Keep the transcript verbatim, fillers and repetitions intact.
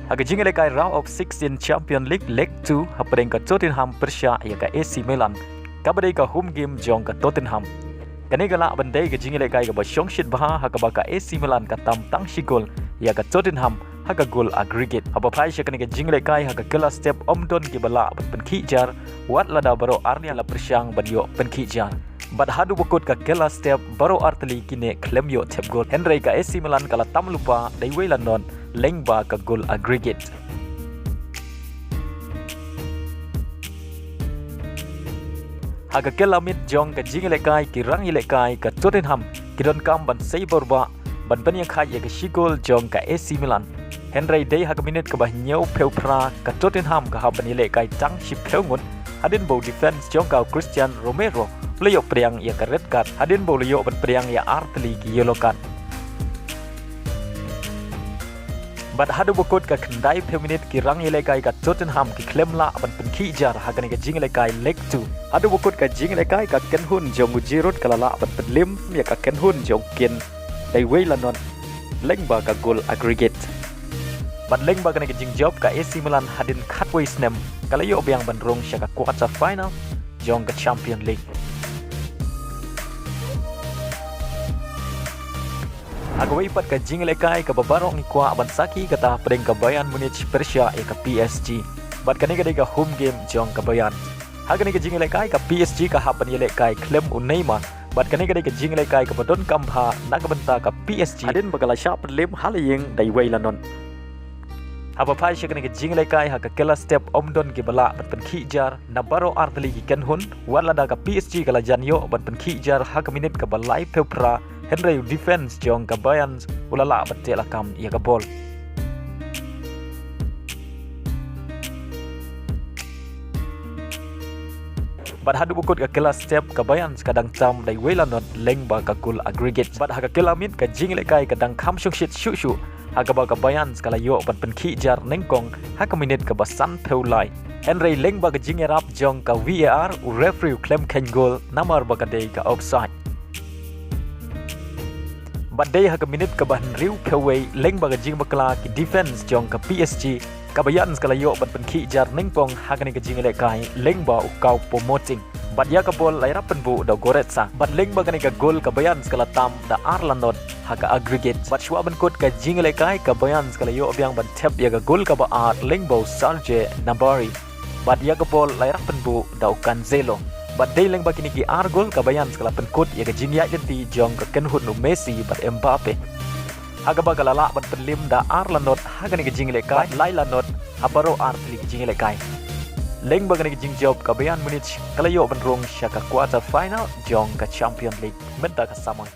Ha ka jingïalehkai Round of sixteen Champion League Leg two, hapdeng ka Tottenham pyrshah ïa ka A C Milan, kaba dei ka home game jong ka Tottenham. Kane ka lah ban dei ka jingïalehkai kaba shongshit bha, ha kaba ka A C Milan ka tam tang shi gol ïa ka Tottenham ha ka gol aggregate. Haba phai sha kane ka jingïalehkai, ha ka kylla step ym don kiba lah ban pynkhih jar, wat lada baroh arngut la pyrshang ban ïoh pynkhih jar. Bad haduh ba kut ka kylla step, baroh artylli kine khlem ïoh thep gol. Hynrei ka A C Milan ka la tam lypa da iwei la not lyngba ka gol aggregate. Ha ka kylla miet jong ka jingïalehkai, ki rangïalehkai ka Tottenham ki donkam ban sei bor bha ban pynïakhih ïa ka shi gol jong ka A C Milan. Hynrei dei ha ka minit kaba hynñiewphew phra, ka Tottenham ka hap ban ïalehkai tang shiphew ngut, hadien ba u defense jong ka, u Christian Romero, u la ïoh pdiang ïa ka red card, hadien ba u la ïoh ban pdiang ïa artylli ki yellow card. Bad haduh ba kut ka khyndaiphew minit, ki rangïalehkai ka Tottenham ki khlem lah ban pynkhih jar ha kane ka jingïalehkai Leg two. Haduh ba kut ka jingïalehkai, ka kynhun jong u Giroud ka la lah ban pynlip ïa ka kynhun jong u Keane da iwei la not lyngba ka gol aggregate. Bad lyngba kane ka jingjop, ka A C Milan hadien khatwei snem ka la ïoh biang ban rung sha ka quarter final jong ka Champion League. Ha kawei pat ka jingïalehkai kaba baroh ngi kwah ban sakhi, kata hapdeng ka Bayern Munich pyrshah ïa ka P S G. Bad kane ka dei ka home game jong ka Bayern. Ha kane ka jingïalehkai, ka P S G ka hap ban ïalehkai khlem u Neymar. Bad kane ka dei ka jingïalehkai kaba donkam bha na ka bynta ka P S G, hadien ba ka la shah pynlip ha la ïing da iwei la not. Haba phai sha kane ka jingïalehkai, ha ka kylla step ym don kiba lah ban pynkhih jar na baroh artylli ki kynhun, wat lada ka P S G ka la jan ïoh ban pynkhih jar ha ka minit kaba laiphew phra, hynrei u defense jong ka Bayern u la lah ban teh lakam ïa ka bol. Bad haduh ba kut ka kylla step, ka Bayern ka dang tam da iwei la not lyngba ka gol aggregate. Bad ha ka kylla miet, ka jingïalehkai ka dang kham shongshit shuh shuh, ha kaba ka Bayern ka la ïoh ban pynkhih jar nyngkong ha ka minit kaba sanphew lai. Hynrei lyngba ka jingïarap jong ka V A R, u referee u khlem kheiñ gol namar ba ka dei ka offside. Bad dei ha ka minit kaba hynriewphew wei, lyngba ka jingbakla ki defense jong ka P S G, ka Bayern ka la ïoh ban pynkhih jar nyngkong ha kane ka jingïalehkai lyngba u Choupo-Moting. Bad ïa ka bol la ïarap pynbuh da u Goretzka. Bad lyngba kane ka gol, ka Bayern ka la tam da ar la not ha ka aggregate. Bad shuwa ban kut ka jingïalehkai, ka Bayern ka la ïoh biang ban thep ïa ka gol kaba ar lyngba u Serge Gnabry. Bad ïa ka bol la ïarap pynbuh da u Cancelo. Bad dei lyngba kine ki ar gol, ka Bayern ka la pynkut ïa ka jingïaid lynti jong ka kynhun u Messi bad Mbappe, ha kaba ka la lah ban pynlip da ar la not ha kane ka jingïalehkai, lai la not ha baroh artylli ki jingïalehkai. Lyngba kane ka jingjop, ka Bayern Munich ka la ïoh ban rung sha ka quarter final jong ka Champion League mynta ka samoi.